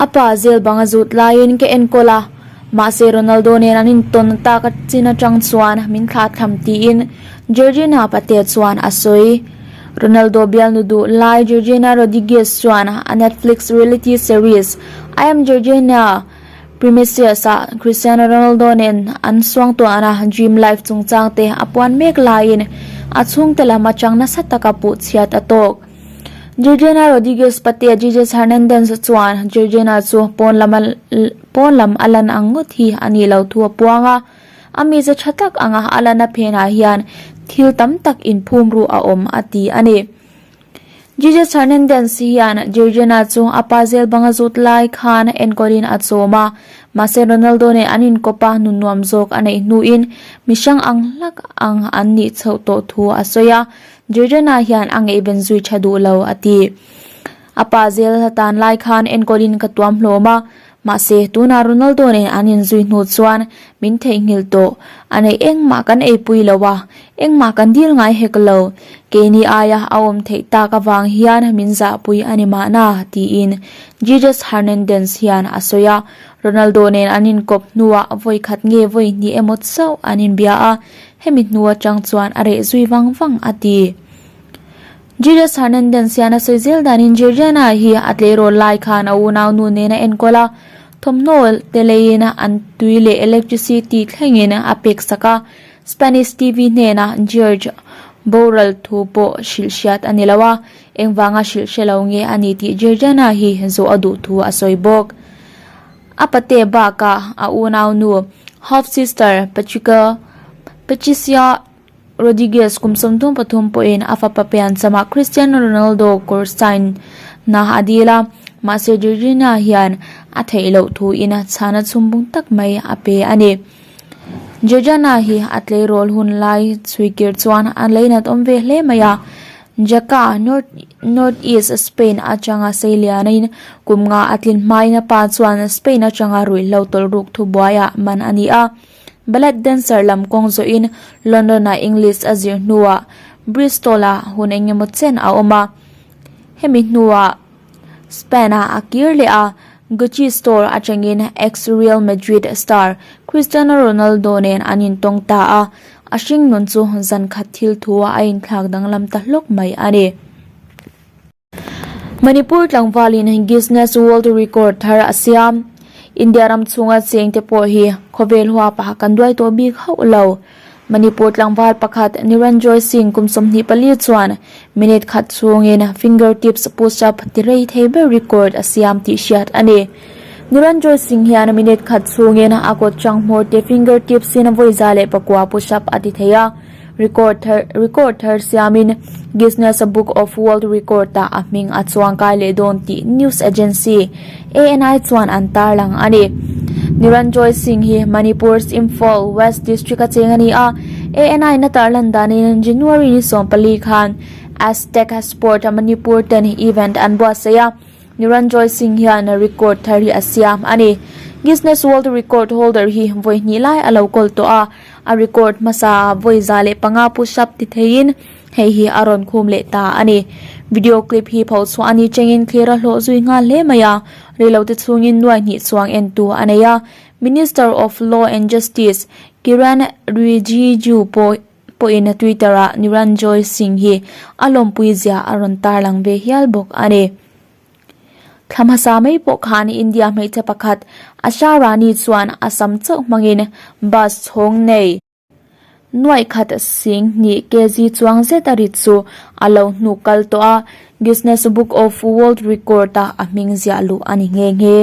A pa zel bang a zut laiin ka enkawl a, mahse Ronaldo nen an intawn tak a chin atang chuan min thlah tham tiin Georgina patea chuan a sawi. Ronaldo bialnu duh lai Georgina Rodriguez chuan a Netflix reality series I Am Georgina Primicius ah Cristiano Ronaldo nen an suangtuahna dream life chungchang te a puan mek laiin a chhungte lam atang nasa taka puh chhiat a tawk. Georgina Rodriguez patea Jesus Hernandez chuan Georgina chu pawn lam pawn lam a lan ang ngawt hi a nih loh thu a puang a, a mize tha tak anga a lana phenah hian thil tam tak inphum ruh a awm a ti a ni. Jesus Hernandez hian Georgina chu a pa zel bang a zut lai khan enkawlin a chawm a, mahse Ronaldo nen an inkawp a nun nuam zawk a neih hnuin mi hrang ang hlak ang an nih chhoh tawh thu a sawi a, Georgina hian a ngaihven zui tha duh lo a ti. A pa zel tan lai khan enkawlin ka tuam hlawm a, Mahse, tunah Ronaldo nen an inzui hnu chuan min theihnghilh tawh. A neih engmah kan eipui lo a, engmah kan dil ngai hek lo. Keini aia a awm theih tak avang hian min zahpui a ni mahna, tiin Jesus Hernandez hian a sawi a. Ronaldo nen an inkawp hnuah vawi khat nge vawi hnih emaw chauh an inbia a, hemi hnu atang chuan a reh zui vang vang a ti. Jesus Hernandez hian a sawi zel danin Georgiana hi a tleirawl lai khan a unau nu nen a enkawl a, thawmhnaw te leiin an tui leh electricity thlengin a pek sak a, Spanish TV hnenah George boral thu pawh hrilh hriat a ni lo a, engvanga hrilh hre lo nge a ni tih Georgiana hi zawh a duh thu a sawi bawk. A pate bakah a unau nu half sister Patricia Patricia Rodriguez kum 33 pawhin a fapa pianchama Cristiano Ronaldo kawr sign na a dil a, mahse Georgina hian a theih loh thuin chhana chhumbung tak mai a pe a ni. Georgiana hi a tleirawl hun lai chhuikir chuan a leinat awm ve hle mai a, Jaca, North North East Spain atanga seilianin kum nga a tlin hmain a pa chuan Spain atanga ruihhlo tawlhruk thubuaiah man a ni a. Ballet dancer lam kawng zawhin London-ah English a zir hnuah Bristol-ah hun eng emaw chen a awm a. Hemi hnuah Spain-ah a kir leh a, Gucci store atangin ex-Real Madrid star Cristiano Ronaldo nen an intawng ta a, a hringnun chu zan khat thil thu a inthlak danglam ta hlawk mai a ni. Manipur tlangvalin Guinness World Record thar a siam. India ram chhunga chengte pawh hi khawvel huapah kan duai tawh bik hauh lo. Manipur tlangval pakhat Niranjoy Singh kum 24 chuan minute khat chhungin fingertips push-up ti rei thei ber record a siam tih hriat a ni. Niranjoy Singh hian minute khat chhungin a kawt chang hmawr te fingertips in vawi 109 push-up a ti thei a. Record thar record thar siamin Guinness Book of World Record ah a hming a chuang kai leh dawn tih news agency ANI chuan an tarlang a ni. Niranjoy Singh hi Manipur's Imphal West District a cheng a ni a, ANI na tarlan danin January ni 14 khan Aztec Sport Manipur ten event an buatsaih a. Niranjoy Singh hian record thar hi a siam a ni. Guinness World Record holder hi vawi hnih lai a lo kawl tawh a, a record hmasa ah vawi 105 push-up ti theiin hei hi a rawn khum leh ta a ni. Video clip hi pho chhuah a ni chengin thlir a hlawh zui nghal hle mai a, reilote chhungin nuai hnih chuang entu a nei a. Minister of Law and Justice Kiren Rijiju pawh pawhin Twitter ah Niranjoy Singh hi a lawmpui zia a rawn tarlang ve hial bawk a ni. Thla hmasa mai pawh khan India hmeichhe pakhat Asha Rani chuan a sam chauh hmangin bus chhawng nei nuaih khat sing hnih kg chuang zet a rit chu a lo hnuk kal tawh a, Guinness Book of World Record ah a hming ziah luh a ni nghe nghe.